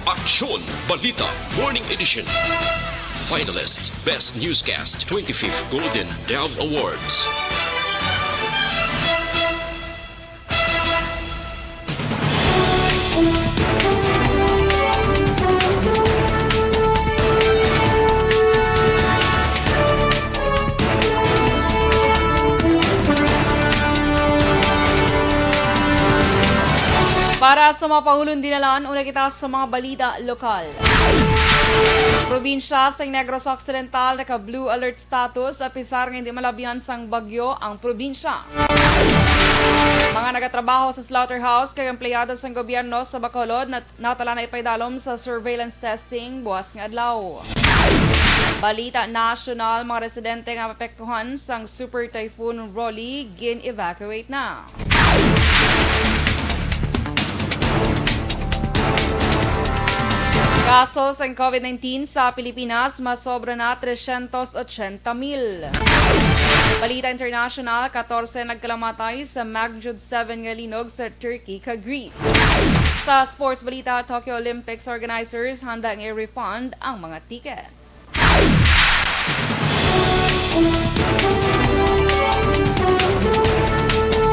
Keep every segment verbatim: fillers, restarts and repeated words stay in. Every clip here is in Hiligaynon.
Aksyon Balita Morning Edition. Finalist, Best Newscast, twenty-fifth Golden Dove Awards. Para sa mga pahulong dinalan, una kita sa mga balita lokal. Probinsya sang Negros Occidental naka-blue alert status, apisar nga hindi malabyan sang bagyo ang probinsya. Mga nagatrabaho sa slaughterhouse kag empleyado sang gobyerno sa Bacolod nat-, natala na ipaidalom sa surveillance testing buwas nga adlaw. Balita nasyonal, mga residente nga maapektuhan sang Super Typhoon Rolly gin-evacuate na. Kaso sang COVID nineteen sa Pilipinas masobra na tresyentos ochenta mil. Balita international, katorse nagkalamatay sa magnitude seven nga linog sa Turkey kag Greece. Sa sports balita, Tokyo Olympics organizers handa nga i-refund ang mga ticket.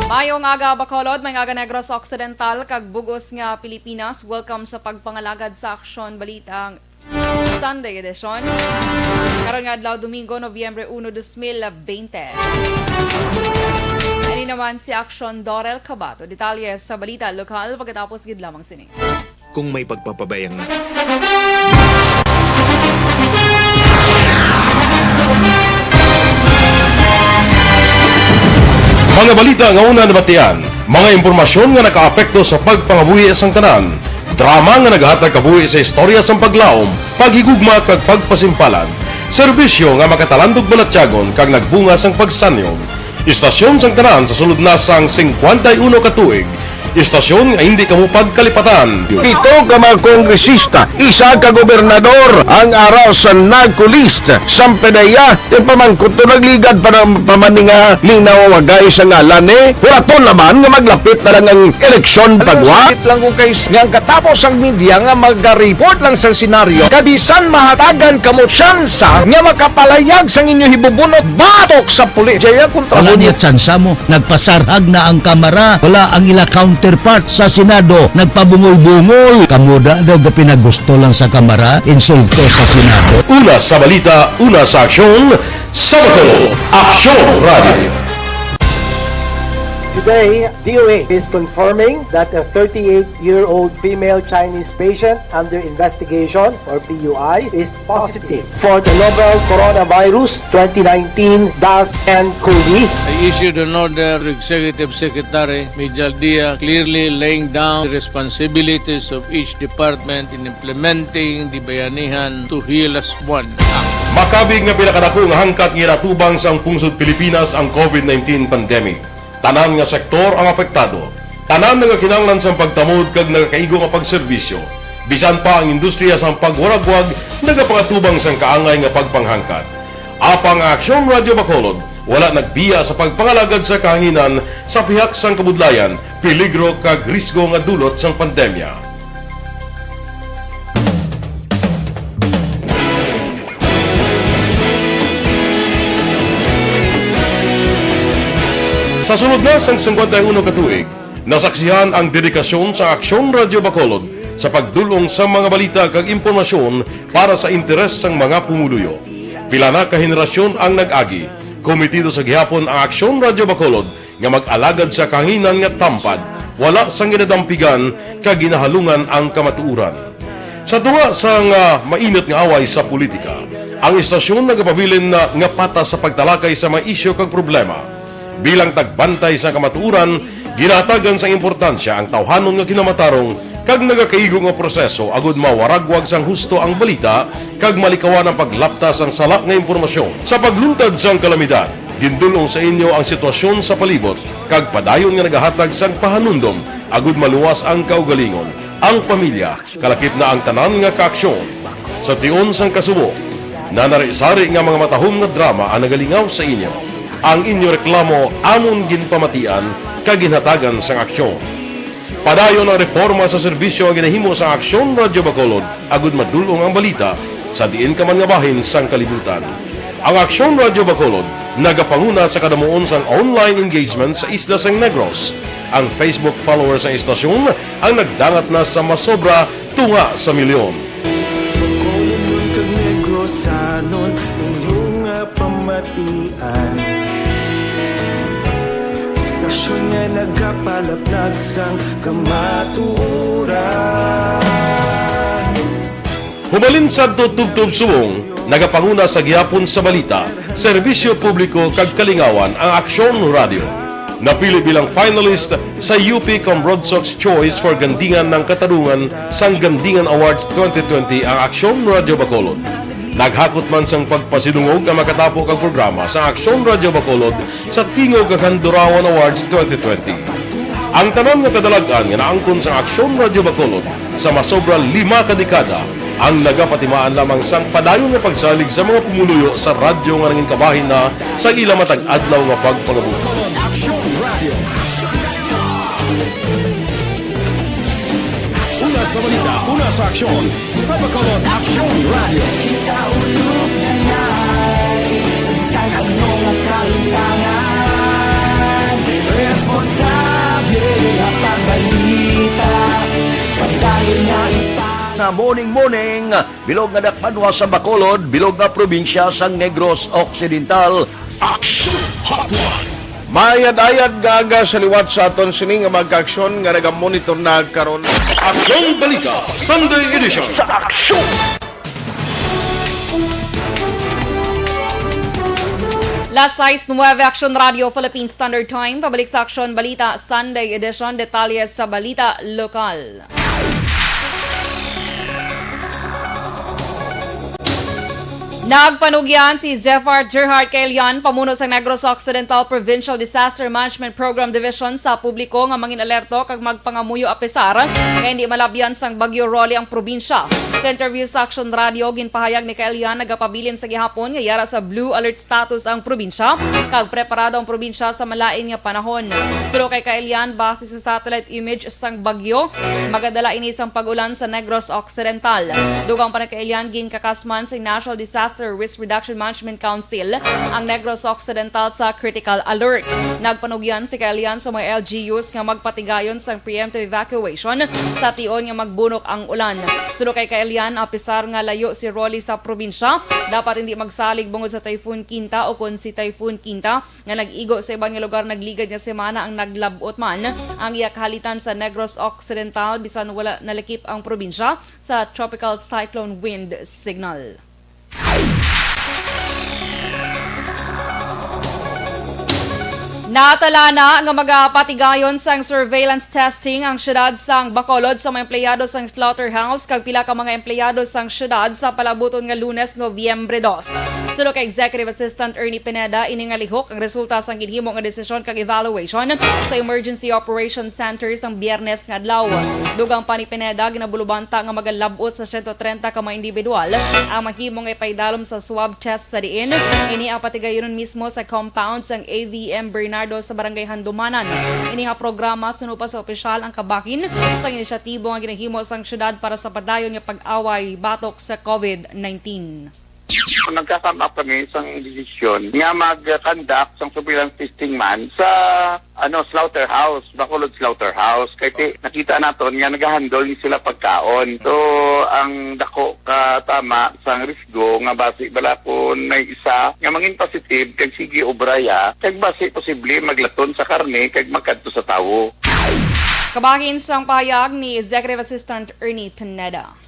Mayong aga, Bacolod, mayong aga, Negros Occidental, kag bug-os nga Pilipinas. Welcome sa pagpangalagad sa Aksyon Balita Sunday Edition. Karon nga adlaw, Domingo, Nobyembre uno, dos mil bente. Ini naman si Aksyon Dorel Cabato. Detalye sa balita lokal pagkatapos gid lamang sini. Kung may pagpapabayang na. Mga balita nga una nabatian, mga impormasyon nga nakaapekto sa pagpangabuhi sang tanan, drama nga naghatag kabuhi sa istorya sang paglaom, paghigugma kag pagpasimpalan, serbisyo nga makatalandog balatyagon kag nagbunga sang pagsanyog. Istasyon sang tanan sa sulod na sang singkwenta y uno ka tuig. Istasyon nga hindi kamo pagkalipatan. Pito ka mga kongresista, isa ka gobernador ang ara sa NAGCO list. Sang PDEA, yung pamangkot to nagligad pa ng pamaninga, linaw wagay sa ngalan eh. Wala to naman nga maglapit na lang ang eleksyon. Alam mo, pagwa. Sakit lang ko, guys, nga ang katapos ang media nga mag-report lang sa senaryo, kabisan mahatagan kamo tsansa nga makapalayag sang inyo hibubunot batok sa pulis. Jaya, kontra. Wala mo niya tsansa mo. Nagpasarhag na ang Kamara. Wala ang ila counterpart sa Senado. Nagpabungol-bungol. Kamo da daw gapinagusto lang sa Kamara, insulto sa Senado. Una sa balita, una sa aksyon, sa Bacolod, Aksyon Radio. Today, D O A is confirming that a thirty-eight-year-old female Chinese patient under investigation, or P U I, is positive for the novel coronavirus twenty nineteen dash N cov. I issued an order to Executive Secretary Mijal Dia, clearly laying down the responsibilities of each department in implementing the Bayanihan to Heal As One Act. Makabig nga pinakadako nga hangkat nga ginatubang sang pungsod Pilipinas ang COVID nineteen pandemic. Tanan nga sektor ang apektado. Tanan nga kinahanglan sang pagtamod kag nagakaigo nga pagserbisyo. Bisan pa ang industriya sang pagwaragwag nagapangatubang sang kaangay nga pagpanghangkat. Apang ang Aksyon Radio Bacolod wala nagbiya sa pagpangalagad sa kahanginan sa pihak sang kabudlayan, peligro kag risgo nga dulot sang pandemya. Sa sulod na sang singkwenta y uno ka tuig, nasaksihan ang dedikasyon sa Aksyon Radio Bacolod sa pagdul-ong sa mga balita kag impormasyon para sa interes sang mga pumuluyo. Pila na ka henerasyon ang nag-agi. Komitido sa gihapon ang Aksyon Radio Bacolod nga mag-alagad sa kahanginan nga tampad, wala sang ginadampigan kag ginahalungan ang kamatuoran. Sa tunga sang, ah, mainit nga away sa politika, ang istasyon nagapabilin na nga patas sa pagtalakay sa mga isyu kag problema. Bilang tagbantay sa kamatuoran, ginahatagan sang importansya ang tawhanon nga kinamatarong kag nagakaigo nga proseso agud mawaragwag sang husto ang balita kag malikawan ang paglapta sang sala nga impormasyon. Sa pagluntad sang kalamidad, gindul-ong sa inyo ang sitwasyon sa palibot kag padayon nga nagahatag sang pahanumdom agud maluwas ang kaugalingon, ang pamilya, kalakip na ang tanan nga kaaksyon. Sa tion sang kasubo, nanari-sari nga mga matahom nga drama ang nagalingaw sa inyo. Ang inyo reklamo amon ginpamatian kag ginhatagan sang aksyon. Padayon ang reporma sa serbisyo nga ginahimo sa Aksyon Radyo Bacolod agud madul-ong ang balita sa diin ka man nga bahin sang kalibutan. Ang Aksyon Radyo Bacolod nagapanguna sa kadamuon sang online engagement sa isla sang Negros. Ang Facebook followers sang istasyon ang nagdangat na sa masobra tunga sa milyon. Bacolod kag Negrosanon, inyo nga pamatian. Istasyon nga nagapalaplag sang kamatuoran. Humalin sadto tubtob subong, nagapanguna sa gihapon sa balita, serbisyo publiko kag kalingawan ang Aksyon Radio. Napili bilang finalist sa U P Cambrodsoc's Choice for Gandingan ng Katarungan sang Gandingan Awards twenty twenty ang Aksyon Radio Bacolod. Naghakot man sang pagpasidungog ang makatapo kag programa sa Aksyon Radio Bacolod sa Tingog kag Handurawan Awards twenty twenty. Ang tanan nga kadalag-an nga naangkon sa Aksyon Radio Bacolod sa masobra lima ka dekada ang nagapatimaan lamang sang padayon nga pagsalig sa mga pumuluyo sa radyo nga nangin kabahin na sa ila matag adlaw nga pagpangabuhi. Bacolod Action Radio. Una sa balita, una sa aksyon, sa Bacolod Action Radio. Kita ulog na nai, sa bisan ano nga kalimtangan, responsable nga pagbalita, pagdayon nga ipang- Na morning, morning, bilog nga dakbanwa sa Bacolod, bilog nga probinsya sang Negros Occidental. Action Hotline. Mayad-ayad nga aga sa liwat sa aton sini nga mga kaaksyon nga nagamonitor na karon. Aksyon Balita, Sunday Edition. Sa aksyon. Las sais nuwebe, Aksyon Radio Philippine Standard Time. Pabalik sa Aksyon Balita, Sunday Edition. Detalye sa balita lokal. Nagpanugyan si Zephyr Gerhard Caelian, pamuno sa Negros Occidental Provincial Disaster Management Program Division, sa publiko nga mangin-alerto kag magpangamuyo apisar nga hindi malabyan sang Bagyo Rolly ang probinsya. Sa interview sa Aksyon Radio, ginpahayag ni Caelian nagapabilin sa gihapon nga yara sa blue alert status ang probinsya kag preparado ang probinsya sa malain nga panahon. Suno kay Caelian, base sa satellite image sang bagyo, magadala ini sang pag-ulan sa Negros Occidental. Dugang pa ni Caelian, ginkakasman sa National Disaster Risk Reduction Management Council ang Negros Occidental sa critical alert. Nagpanugyan si Caelian sa mga L G Us nga magpatigayon sang preemptive evacuation sa tion nga magbunok ang ulan. Suno kay Caelian, apisar nga layo si Rolly sa probinsya, dapat hindi magsalig bungod sa Typhoon Quinta o kon si Typhoon Quinta nga nag-igo sa iban nga lugar nagligad nga semana ang naglab-ot man ang iya kahalitan sa Negros Occidental, bisan wala nalakip ang probinsya sa tropical cyclone wind signal. Natala na nga magapatigayon sang surveillance testing ang siyudad sang Bacolod sa mga empleyado sang slaughterhouse kag pila ka mga empleyado sang siyudad sa palabuton nga Lunes, Nobyembre dos. Suno kay Executive Assistant Ernie Pineda, ini nga lihok ang resulta sang ginhimo nga desisyon kag evaluation sa Emergency Operations Center sang Biyernes nga adlaw. Dugang pa ni Pineda, ginabulubanta nga magalab-ot sa siyento trenta ka mga individual ang mahimo nga ipaidalom sa swab test, sa diin ini ang patigayonon mismo sa compound sang A V M Bernardo sa Barangay Handumanan. Ini nga programa suno pa sa opisyal ang kabahin sang inisyatibo nga ginahimo sang siyudad para sa padayon nga pag-away batok sa covid nineteen. Nagka-come up kami sang desisyon nga mag-conduct sang surveillance testing man sa, ano, slaughterhouse, Bacolod Slaughterhouse. Kay ti-, nakita naton nga nagahandle ni sila pagkaon. So, ang dako ka tama sang risgo nga basi bala kon may isa nga mangin positive kag sige obraya, kag basi posible maglaton sa karne kag magkadto sa tawo. Kabahin sang pahayag ni Executive Assistant Ernie Pineda.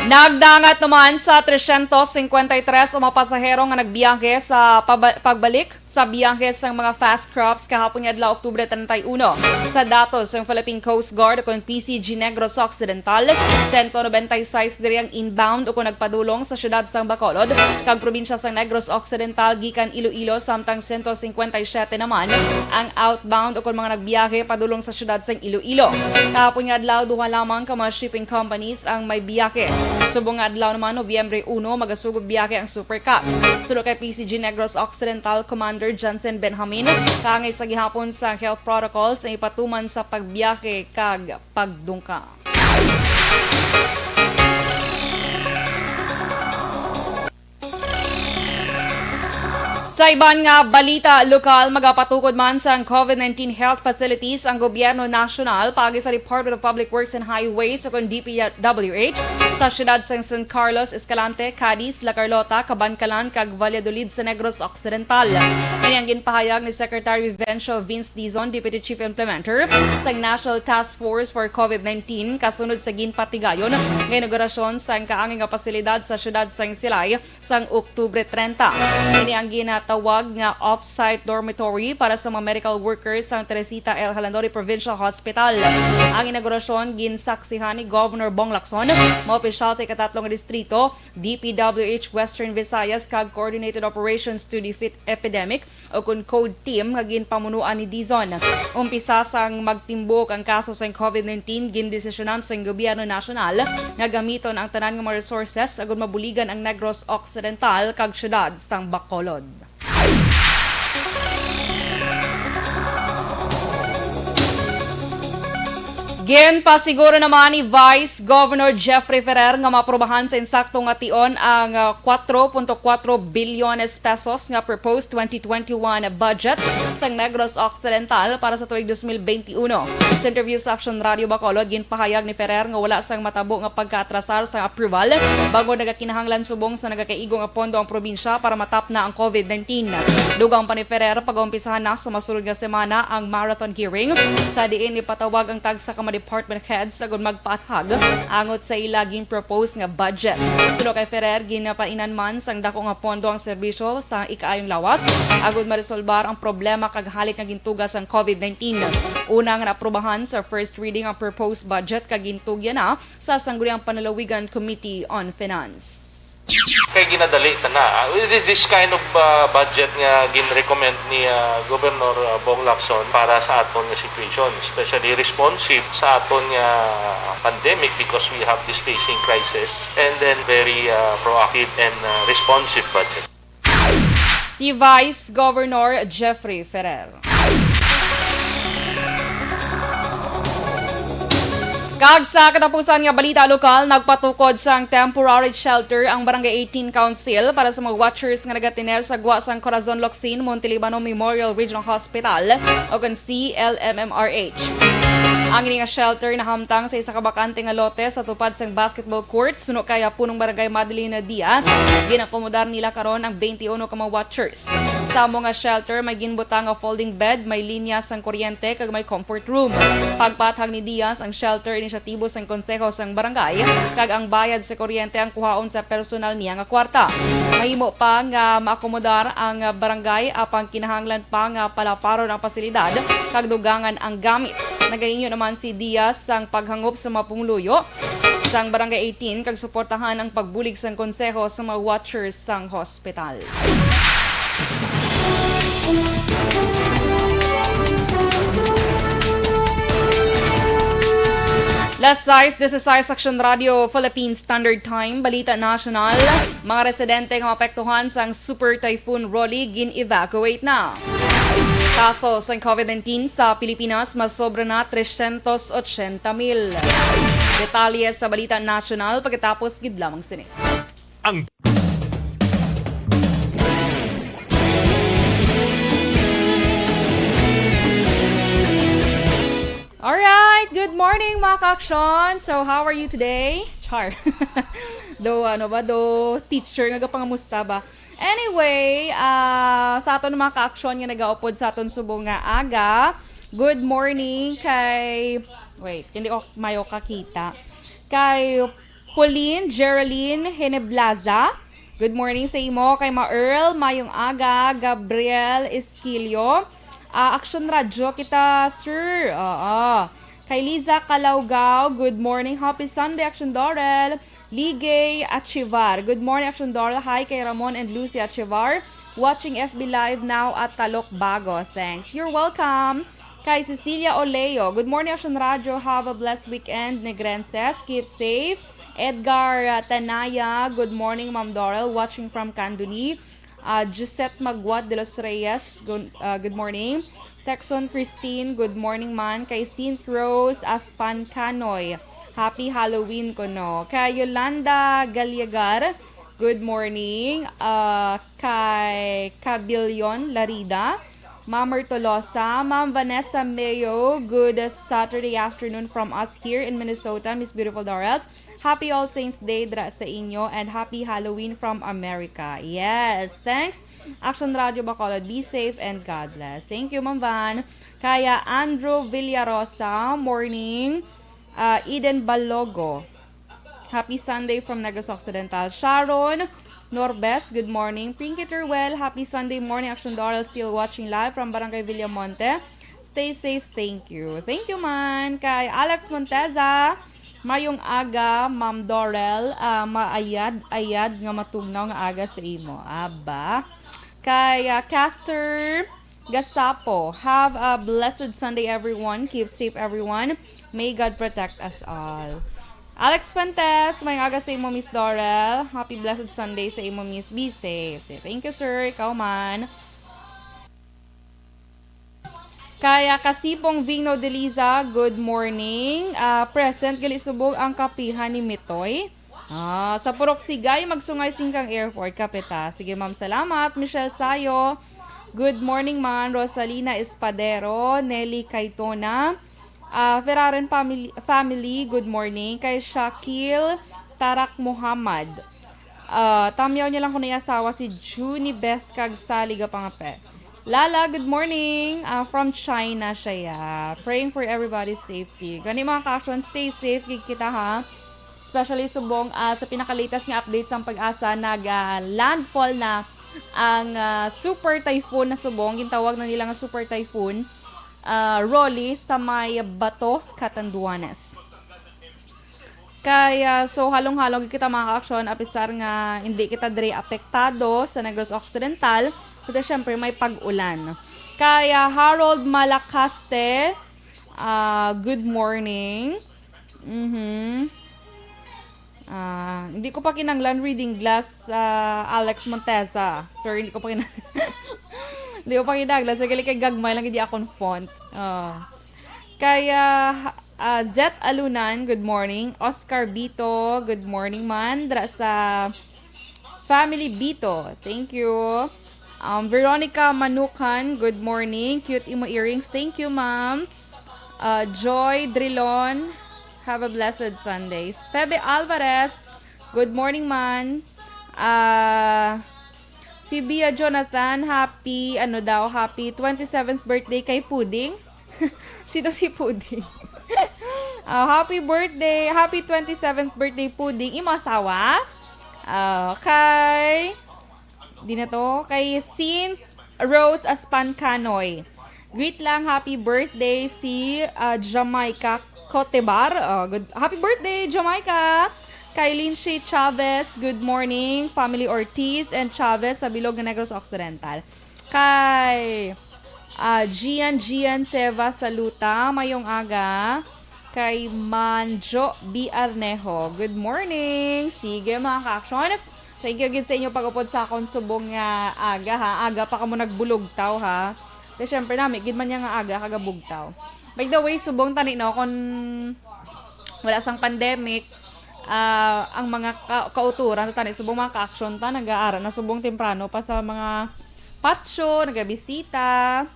Nagdangat naman sa tresyentos singkwenta y tres ang mga pasahero nga nagbiyahe sa paba-, pagbalik sa biyahe sang mga fast crops kahapon nga adlaw, Oktubre treinta y uno. Sa datos sang Philippine Coast Guard ukon P C G Negros Occidental, siyento nobenta y sais diri ang inbound ukon nagpadulong sa siyudad sang Bacolod kag probinsya sang Negros Occidental gikan Iloilo, samtang siyento singkwenta y siyete naman ang outbound ukon mga nagbiyahe padulong sa siyudad sang Iloilo. Kahapon nga adlaw, duha lamang ka mga shipping companies ang may biyahe. Subong nga adlaw naman, Nobyembre uno, magasugo biyahe ang Super Cat. Suno kay P C G Negros Occidental Commander Jansen Benjamin, kaangay sa gihapon sa health protocols ang ipatuman sa pagbiyahe kag pagdungka. Sa iban nga balita lokal, magapatukod man sang COVID nineteen health facilities ang gobyerno nasyonal paagi sa Department of Public Works and Highways o kon D P W H sa siyudad sang San Carlos, Escalante, Cadiz, La Carlota, Kabankalan, kag Valladolid sa Negros Occidental. Ini ang ginpahayag ni Secretary Vivencio Vince Dizon, Deputy Chief Implementer sang National Task Force for COVID nineteen, kasunod sa ginpatigayon nga inaugurasyon sang kaangay nga pasilidad sa siyudad sang Silay sang Oktubre treinta. Ini ang ginatawag nga off-site dormitory para sa mga medical workers sang Teresita L. Jalandoni Provincial Hospital. Ang inaugurasyon ginsaksihan ni Governor Bong Lacson, mga opisyal sa ikatatlo nga distrito, D P W H Western Visayas, kag Coordinated Operations to Defeat Epidemic o kon CODE team nga ginpamunuan ni Dizon. Umpisa sang magtimbuk ang kaso sang COVID nineteen, gindesisyonan sang gobyerno nasyonal nga gamiton ang tanan nga mga resources agud mabuligan ang Negros Occidental kag siyudad sang Bacolod. Ginpasiguro naman ni Vice Governor Jeffrey Ferrer nga maaprubahan sa insakto nga tion ang, ah, kwatro punto kwatro bilyones pesos nga proposed twenty twenty-one budget sang Negros Occidental para sa tuig dos mil benti uno. Sa interview sa Action Radio Bacolod, ginpahayag ni Ferrer nga wala sang matabo nga pagkaatrasar sang approval, bangod nagakinahanglan subong sa nagakaigo nga pondo ang probinsya para matapna ang COVID nineteen. Dugang pa ni Ferrer, pag-umpisahan na sa masulod nga semana ang marathon hearing, sa diin ipatawag ang tagsa ka mga department heads agud magpaathag angot sa ila gin-propose nga budget. Suno kay Ferrer, ginapainan man sang dako nga pondo ang serbisyo sa ikaayong lawas agud maresolbar ang problema kag halik nga gintuga sang COVID nineteen. Una nga naaprubahan sa first reading ang proposed budget kag gintugyan na sa Sangguniang Panlalawigan Committee on Finance. Kay ginadali ta na. Ah, this, this kind of, ah, budget nga gin-recommend ni, ah, Governor, ah, Bong Lacson para sa aton nga situation, especially responsive sa aton nga pandemic because we have this facing crisis, and then very, ah, proactive and, ah, responsive budget. Si Vice Governor Jeffrey Ferrer. Kag sa katapusan nga balita lokal, nagpatukod sang temporary shelter ang Barangay eighteen Council para sa mga watchers nga nagatiner sa gwa sang Corazon Locsin Montelibano Memorial Regional Hospital, o kon C L M M R H. Ang ini nga shelter nahamtang sa isa ka bakante nga lote sa tupad sang basketball court, suno kay Punong Barangay Madeline Diaz. Ginakomodar nila karon ang twenty-one ka mga watchers. Sa amo nga shelter, may ginbutang nga folding bed, may linya sang kuryente, kag may comfort room. Pagpaathag ni Diaz, ang shelter inisiatibo sang konseho sang barangay, kag ang bayad sa kuryente ang kuhaon sa personal niya nga kwarta. Mahimo pa nga maakomodar ang barangay, apang kinahanglan pa nga palaparon ang pasilidad kag dugangan ang gamit. Nagahinyo naman si Diaz sang paghangop sa mga pumuluyo sang Barangay eighteen kag suportahan ang pagbulig sang konseho sa mga watchers sang hospital. Las sais dieciséis, Action Radio Philippine Standard Time, Balita National. Mga residente nga maapektuhan sang Super Typhoon Rolly gin-evacuate na. Kaso sang COVID nineteen sa Pilipinas masobra na trescientos ochenta mil. Detalye sa Balita National pagkatapos gid lamang sini. Ang Alright, good morning, mga ka-aksyon. So, how are you today? Char. Do, ano ba, do, teacher nga gapangamusta ba? Anyway, ah, sa aton mga ka-aksyon nga nagaupod sa aton subong nga aga, good morning kay, wait, hindi ko mayo kakita. Kay Pauline Geraldine Heneblaza. Good morning sa imo. Kay Ma Earl, mayong aga. Gabriel Esquilio. Ah, Action Radyo kita, sir. Oo. Kay Liza Calaugaw, good morning. Happy Sunday, Action Dorel. Ligay Achivar. Good morning, Action Dorel. Hi kay Ramon and Lucy Achivar. Watching F B Live now at Talok Bago. Thanks. You're welcome. Kay Cecilia Oleo. Good morning, Action Radyo. Have a blessed weekend, Negrenses. Keep safe. Edgar, uh, Tanaya, good morning, Ma'am Dorel, watching from Candoni. Uh, Gisette Magwat de los Reyes, good, uh, good morning. Texon Christine, good morning man. Kay Saint Rose Aspan Canoy, happy Halloween kuno. Kay Yolanda Gallegar, good morning. Uh, kay Cabillion Larida, Ma'am Tolosa, Ma'am Vanessa Mayo, good Saturday afternoon from us here in Minnesota, Miss Beautiful Dorels. Happy All Saints Day dra sa inyo and happy Halloween from America. Yes, thanks. Action Radio Bacolod, be safe and God bless. Thank you, Ma'am Van. Kaya Andrew Villarosa, morning. Ah, Eden Balogo, happy Sunday from Negros Occidental. Sharon Norbes, good morning. Pinky Teruel, happy Sunday morning. Action Doral, still watching live from Barangay Villamonte. Stay safe, thank you. Thank you man. Kay Alex Monteza, mayong aga, Ma'am Dorel. Ah, maayad-ayad nga matugnaw nga aga sa imo. Aba. Kay, ah, Caster Gasapo, have a blessed Sunday, everyone. Keep safe, everyone. May God protect us all. Alex Fuentes, mayong aga sa imo, Miss Dorel. Happy blessed Sunday sa imo, Miss. Be safe. Thank you, sir. Ikaw man. Kaya Kasipong Vino Deliza, good morning. Ah, present gali subong ang kapihan ni Mitoy. Ah, sa Purok Sigay, magsungay singkang airport, kapita. Sige, ma'am, salamat. Michelle Sayo, good morning, man. Rosalina Espadero, Nelly Kaitona, ah, Ferraren family, family, good morning. Kay Shakil Tarak Muhammad. Ah, tamyaw niya lang ko na asawa si Junie Beth kag Sally Gapangape. Lala, good morning. Ah, from China siya, ya. Praying for everybody's safety. Gani, mga ka-action, stay safe gid kita, ha. Especially subong, ah, sa pinaka-latest nga update sang PAGASA, nag, ah, landfall na ang, ah, super typhoon na subong. Gintawag na nila nga super typhoon, ah, Rolly sa may Bato, Catanduanes. Kaya, so, halong-halong kita, mga ka-action, apisar nga hindi kita diri apektado sa Negros Occidental, kasi syempre may pag-ulan. Kaya, Harold Malacaste, ah, good morning. Mhm. Ah, hindi ko pa kinanglan reading glass, ah, Alex Monteza. Sir, hindi ko pa kinanglan. Hindi ko pa kinanglan. Sir, gali kay gagmay lang hindi akong font. Oh. Kaya, ah, Zet Alunan, good morning. Oscar Bito, good morning man. Dra sa family Bito, thank you. Um, Veronica Manukan, good morning. Cute imo earrings. Thank you, ma'am. Uh, Joy Drilon, have a blessed Sunday. Febe Alvarez, good morning, man. Uh, si Bia Jonathan, happy, ano daw, happy twenty-seventh birthday kay Puding. Sino si Puding? Uh, happy birthday, happy twenty-seventh birthday, Puding. Imo asawa? Uh, kay, di na to, kay Saint Rose Aspan Canoy. Greet lang, happy birthday si, ah, Jamaica Cotebar. Oh, good. Happy birthday, Jamaica! Kay Lindsay Chavez, good morning. Family Ortiz and Chavez sa Bilog nga Negros Occidental. Kay, ah, Gian Gian Seva Saluta, mayong aga. Kay Manjo B. Arnejo, good morning. Sige, mga ka-action. Thank you gid sa inyo pag-upod sa akon subong nga aga, ha. Aga pa kamo nagbulugtaw, ha. Kay syempre, nami gid man niya nga aga kagabugtaw. By the way, subong tani, no, kung wala sang pandemic, ah, ang mga ka-, kauturan ta tani, subong mga ka-action ta, nag-aara na subong temprano pa sa mga patio, nagabisita.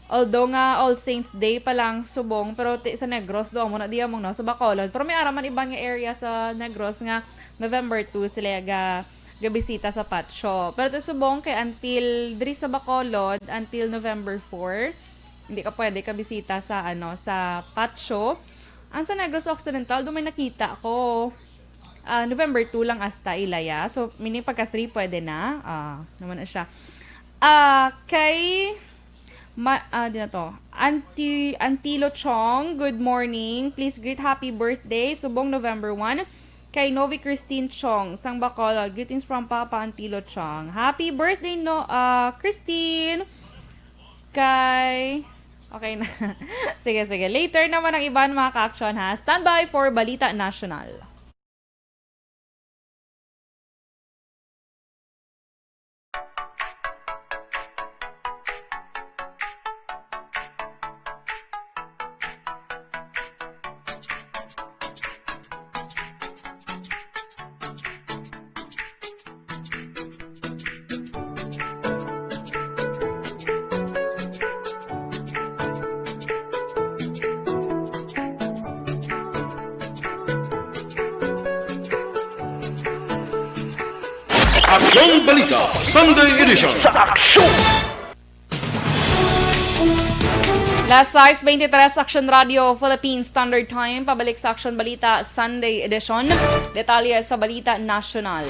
Although nga All Saints Day pa lang subong, pero ti sa Negros, do mo na di among, no, sa Bacolod. Pero may ara man iban nga area sa Negros nga November two sila ga, gabisita sa patio. Pero ti subong kay until diri sa Bacolod, until November four, hindi ka pwede kabisita sa, ano, sa patio. Ang sa Negros Occidental, do may nakita ko, ah, November two lang asta ilaya. So, meaning pagka three pwede na. Ah, naman na siya. Ah, kay Ma-, ah, di na to. Anti-, Antilo Chong, good morning. Please greet happy birthday, subong November one, kay Novi Christine Chong, sang Bacolod. Greetings from Papa Antilo Chong. Happy birthday, no, ah, Christine! Kay, okay na. Sige, sige. Later naman ang iban, mga ka-action, ha? Standby for Balita National. Aksyon Balita Sunday Edition. Sa aksyon! Las sais veintitrés, Aksyon Radio Philippine Standard Time. Pabalik sa Aksyon Balita Sunday Edition. Detalye sa balita nasyonal.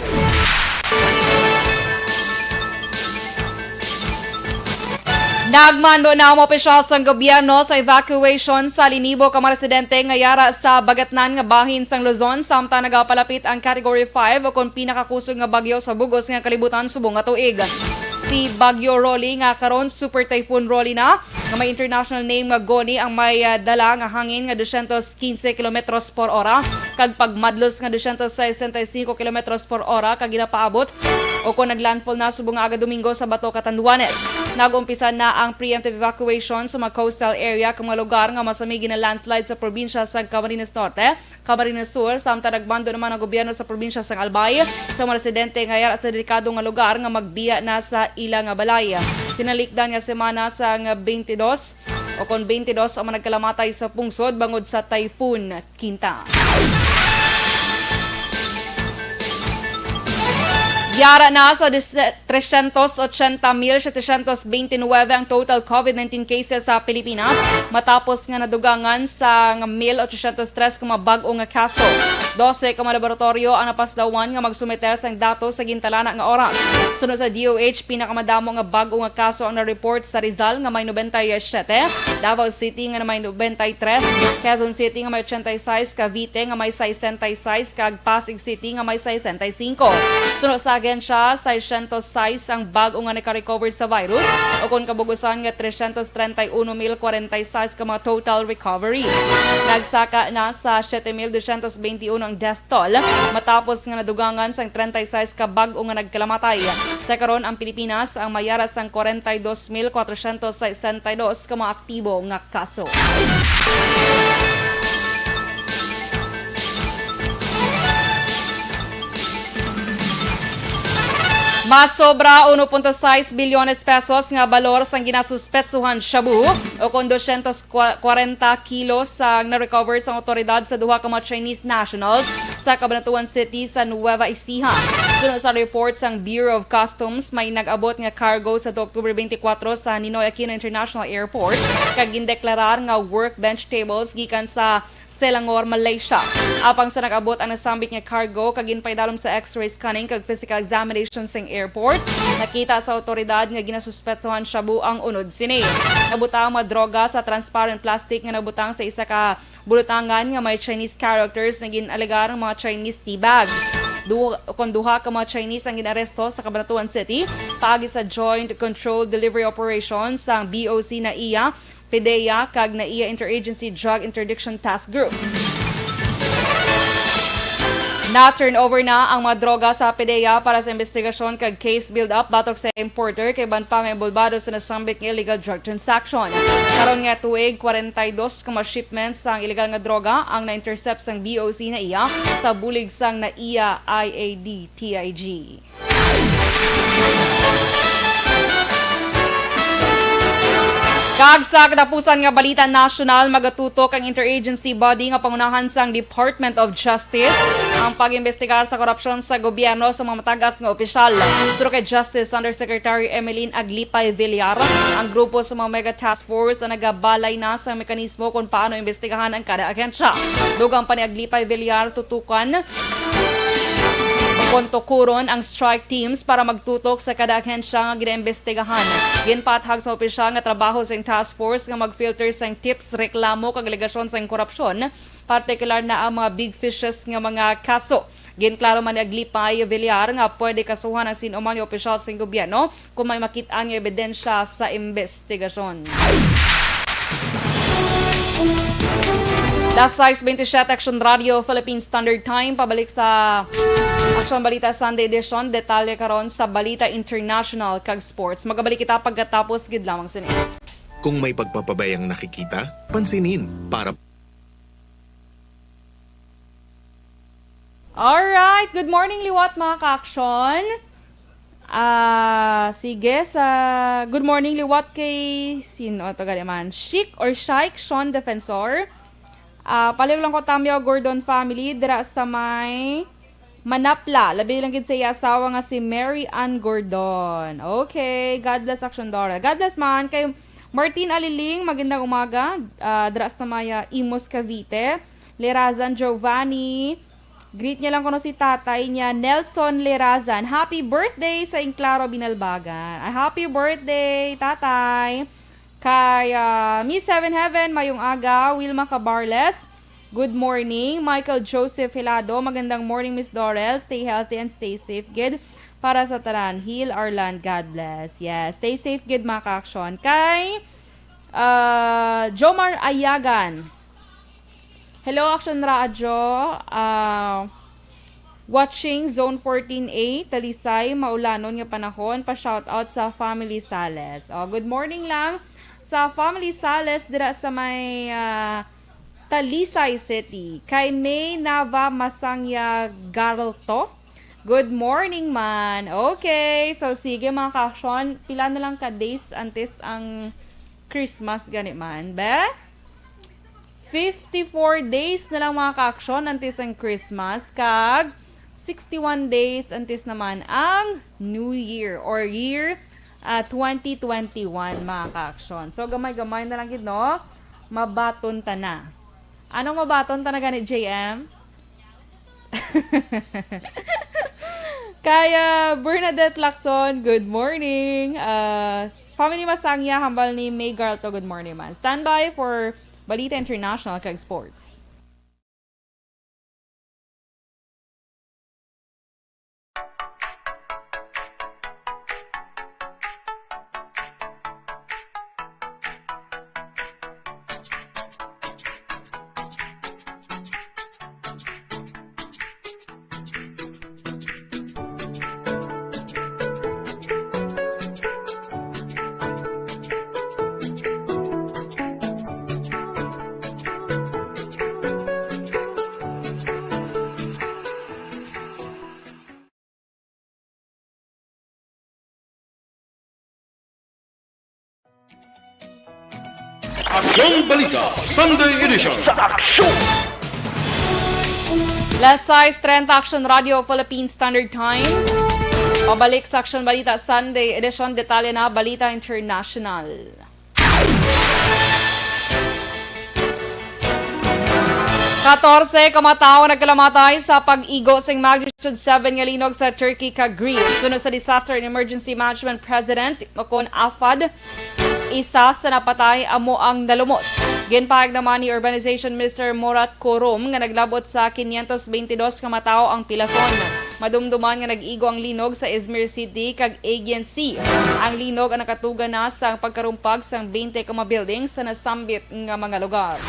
Nagmando na ang mga opisyal sang gobyerno sa evacuation sa linibo ka mga residente nga yara sa bagatnan nga bahin sang Luzon, samtang nagapalapit ang Category five o kon pinakakusog nga bagyo sa bug-os nga kalibutan subong nga tuig. Si Bagyo Rolly, nga karon Super Typhoon Rolly na, nga may international name nga Goni, ang may, ah, dala nga hangin nga dosyentos quince kilometros por ora kag pagmadlos nga dosyentos sesenta y cinco kilometros por ora, kag ginapaabot o kon naglandfall na subong nga aga Domingo sa Bato, Catanduanes. Nag-umpisa na ang preemptive evacuation sa mga coastal area kag mga lugar nga masami gina-landslide sa probinsya sa Camarines Norte, Camarines Sur, samtang nagmando naman ang gobyerno sa probinsya sang Albay sa mga residente nga yara sa delikado nga lugar nga magbiya na sa ila nga balay. Tinalikdan nga semana sang twenty-two o kon twenty-two ang mga nagkalamatay sa pungsod bangod sa Typhoon Quinta. Yara na sa dis-, trescientos ochenta mil setecientos veintinueve ang total COVID nineteen cases sa Pilipinas, matapos nga nadugangan sa nga mil ochocientos tres ka mga bag-o nga kaso. Dose ka mga laboratoryo ang napaslawan nga magsumiter sang datos sa gintalana nga oras. Suno sa D O H, pinakamadamo nga bag-o nga kaso ang na-report sa Rizal nga may noventa y siete, Davao City nga may noventa y tres, Quezon City nga may ochenta y seis, Cavite nga may sesenta y seis, kag Pasig City nga may sesenta y cinco. Suno sa ahensya, seiscientos sais ang bag-o nga naka-recover sa virus, o kon kabug-usan nga trescientos treinta y uno mil cuarenta y seis ka mga total recoveries. Nagsaka na sa siete mil doscientos veintiuno ang death toll, matapos nga nadugangan sang treinta y seis ka bag-o nga nagkalamatay. Sa karon, ang Pilipinas ang may yara sang cuarenta y dos mil cuatrocientos sesenta y dos ka mga aktibo nga kaso. Masobra uno punto sais bilyones pesos nga balor sang ginasuspetsuhan shabu, o kon dosyentos kwarenta kilos, ang na-recover sang awtoridad sa duha ka mga Chinese nationals sa Cabanatuan City sa Nueva Ecija. Suno sa report sang Bureau of Customs, may nag-abot nga cargo sa October twenty-four sa Ninoy Aquino International Airport kag gindeklarar nga workbench tables gikan sa Selangor, Malaysia. Apang sa nag-abot ang nasambit nga cargo kag ginpaidalom sa X-ray scanning kag physical examination sang airport, nakita sa awtoridad nga ginasuspetsuhan shabu ang unod sini. Nabutang ang mga droga sa transparent plastic nga nabutang sa isa ka bulutangan nga may Chinese characters nga gin-alegar nga mga Chinese tea bags. Duha, kon duha ka mga Chinese ang gin-aresto sa Cabanatuan City paagi sa Joint Control Delivery Operation sang B O C NAIA, PDEA kag NAIA Interagency Drug Interdiction Task Group. Na-turnover na ang mga droga sa PDEA para sa investigasyon kag case build-up batok sa importer kag iban pa nga inbolbado sa nasambit nga illegal drug transaction. Karon nga tuig, kwarenta y dos ka mga shipments sang illegal nga droga ang na-intercept sang B O C NAIA sa bulig sang NAIA I A D T I G. Kag sa katapusan nga balita nasyonal, magatutok ang interagency body nga pangunahan sang Department of Justice ang pag-imbestigar sa korupsyon sa gobyerno sa mga mataas nga opisyal. Suno kay Justice Undersecretary Emeline Aglipay Villar, ang grupo sa mga mega task force ang nagabalay na sa mekanismo kung paano imbestigahan ang kada ahensya. Dugang pa ni Aglipay Villar, tutukan kon tukuron ang strike teams para magtutok sa kada ahensya nga ginaimbestigahan. Ginpaathag sa opisyal nga trabaho sang task force nga mag-filter sang tips, reklamo kag alegasyon sang korupsyon, partikular na ang mga big fishes nga mga kaso. Ginklaro man ni Aglipay Villar nga pwede kasuhan ang sin-o man nga opisyal sang gobyerno kung may makit-an nga ebidensya sa imbestigasyon. Las sais veintisiete, Aksyon Radio Philippine Standard Time. Pabalik sa Aksyon Balita Sunday Edition. Detalye karon sa balita international kag sports. Magabalik kita pagkatapos gid lamang sini. Kung may pagpapabayang nakikita, pansinin para Alright, good morning liwat, mga ka-aksyon. Ah, sige, sa good morning liwat kay sino to gali man? Chic or Shike Sean Defensor. Ah, palihog lang ko, Tamyo Gordon family dira sa may Manapla, labi lang gid sa iya asawa nga si Mary Ann Gordon. Okay, God bless, Action Dora. God bless man kay Martin Aliling, magandang umaga. Ah, dira sa may, ah, Imus, Cavite. Lerazan Giovanni, greet niya lang kuno si tatay niya, Nelson Lerazan. Happy birthday sa Inklaro, Binalbagan. Ay, happy birthday, tatay. Kay, ah, Miss Seven Heaven, mayong aga. Wilma Cabarles, good morning. Michael Joseph Hilado, magandang morning, Miss Dorel. Stay healthy and stay safe, gid. Para sa tanan, heal our land. God bless. Yes, stay safe, gid, mga ka-aksyon. Kay, ah, Jomar Ayagan, hello, Action Radyo. Ah, watching Zone fourteen A, Talisay, maulanon nga panahon. Pa-shoutout sa family Sales. Oh, good morning lang sa family Sales dira sa may, ah, Talisay City. Kay May Nava Masangya Garto. Good morning man. Okay, so sige, mga ka-aksyon, pila na lang ka days antes ang Christmas gani man, be? Fifty-four days na lang, mga ka-aksyon, antes ang Christmas, kag sixty-one days antes naman ang New Year or year, ah, twenty twenty-one, mga ka-aksyon. So, gamay-gamay na lang gid, no? Mabaton ta na. Anong mabaton ta na gani, J M? Kaya Bernadette Lacson, good morning. Ah, family Masangya, hambal ni May Garto, good morning man. Standby for Balita International kag Sports. Aksyon Balita Sunday Edition. Sa Aksyon! Las sais treinta, Action Radio Philippine Standard Time. Pabalik sa Aksyon Balita Sunday Edition, detalye na, Balita International. Katorse ka mga tawo nagkalamatay sa pag-igo sing magnitude seven nga linog sa Turkey kag Greece. Suno sa Disaster and Emergency Management President, ukon AFAD, isa sa napatay amo ang nalumos. Ginpahayag naman ni Urbanization Minister Murat Kurum nga naglabot sa quinientos veintidós ka mga tawo ang pilason. Madumduman nga nag-igo ang linog sa Izmir City kag Aegean Sea. Ang linog ang nakatugan na sa pagkarumpag sang twenty ka mga building sa nasambit nga mga lugar.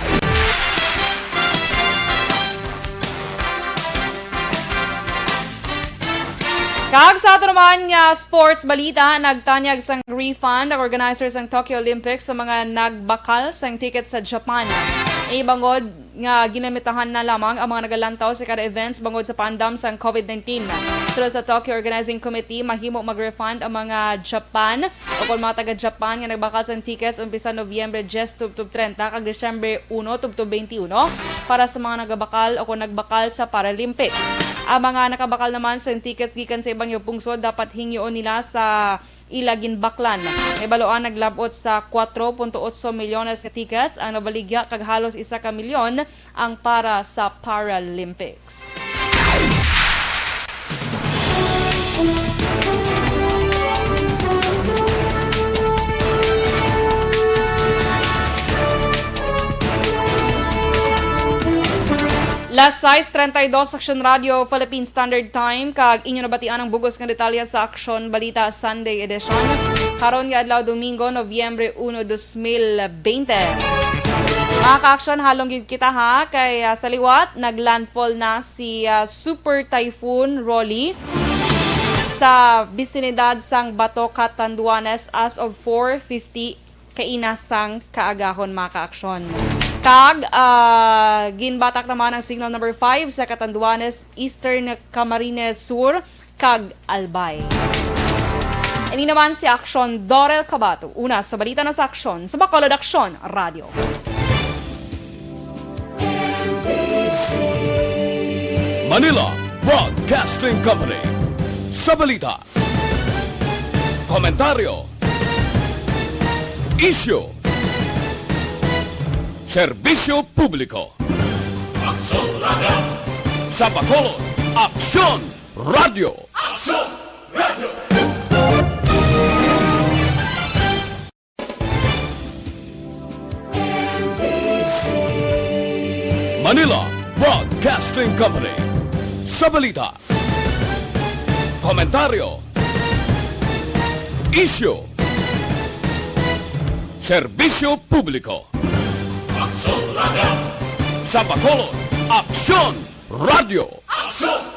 Kag sa ato naman nga sports balita, nagtanyag sang refund ang organizer sang Tokyo Olympics sa mga nagbakal sang ticket sa Japan. Ibangod nga ginamitahan na lamang ang mga nagalantaw sa kada events bangod sa paandam sang covid nineteen. Sulod sa Tokyo Organizing Committee, mahimo mag-refund ang mga Japan o kon mga taga-Japan nga nagbakal sang tickets umpisa Nobyembre diyes tubtob treinta kag Disyembre uno tubtob twenty-one para sa mga nagabakal o kon nagbakal sa Paralympics. Ang mga nakabakal naman sang tickets gikan sa ibang pungsod dapat hingyoon nila sa ila ginbaklan. Nahibaluan naglab-ot sa kuwatro punto otso milyones ka tickets ang nabaligya kag halos isa ka milyon ang para sa Paralympics. Las sais treinta y dos, Action Radio, Philippine Standard Time, kag inyo nabatian ang bugos nga detalye sa Action Balita Sunday Edition. Karon nga adlaw, Domingo, Nobyembre uno, dos mil bente. Mga ka-action, halong gid kita ha, kay, ah, sa liwat, naglandfall na si, ah, Super Typhoon Rolly sa bisinidad sang Bato, Catanduanes as of four fifty kaina sang kaagahon, mga ka-aksyon. Kag, ah, ginbatak naman ang signal number five sa Catanduanes, Eastern Camarines Sur, kag Albay. Ini naman si Aksyon Dorel Cabato. Una sa balita na sa Aksyon, sa Bacolod Aksyon Radio. Manila, Broad Broadcasting Company. Sa balita, komentaryo, isyu, serbisyo publiko. Aksyon Radio! Sa Bacolod, Aksyon Radio! Aksyon Radio! Manila Broadcasting Company. Sa balita, komentaryo, isyu, serbisyo publiko. Aksyon Radio! Sa Bacolod, Aksyon Radio! Aksyon